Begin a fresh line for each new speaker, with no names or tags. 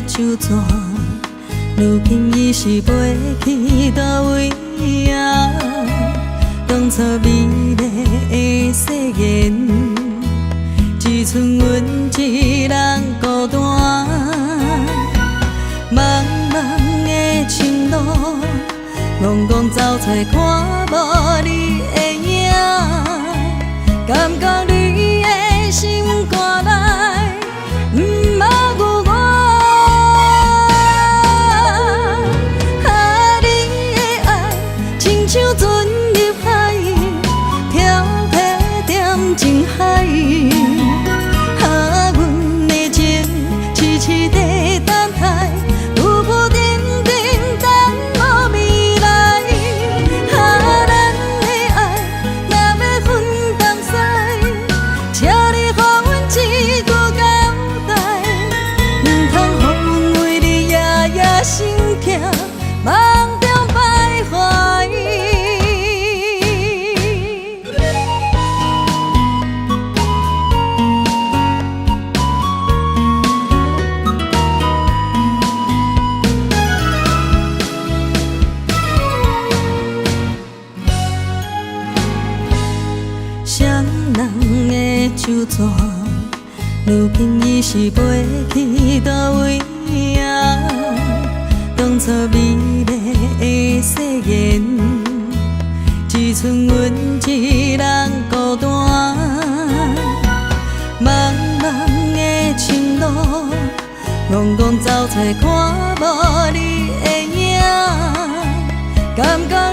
手紙，如今伊是飛去佗位啊？當初美麗的誓言，只剩阮一人孤單。茫茫的情路，戆戆走揣看無你的影，感覺你的心肝內毋捌有我。啊，你的愛親像船入海，飄泊踮情海。啊，阮的情痴痴地等待，浮浮沉沉等予未來。啊，咱的愛若欲分東西，請你予阮一句交代，毋通予阮為你夜夜心痛，夢中徘徊。雙人的手紙，如今伊是飛去佗位啊？當初美麗的誓言，只剩阮一人孤單。茫茫的情路，戆戆走揣看無你的影，感覺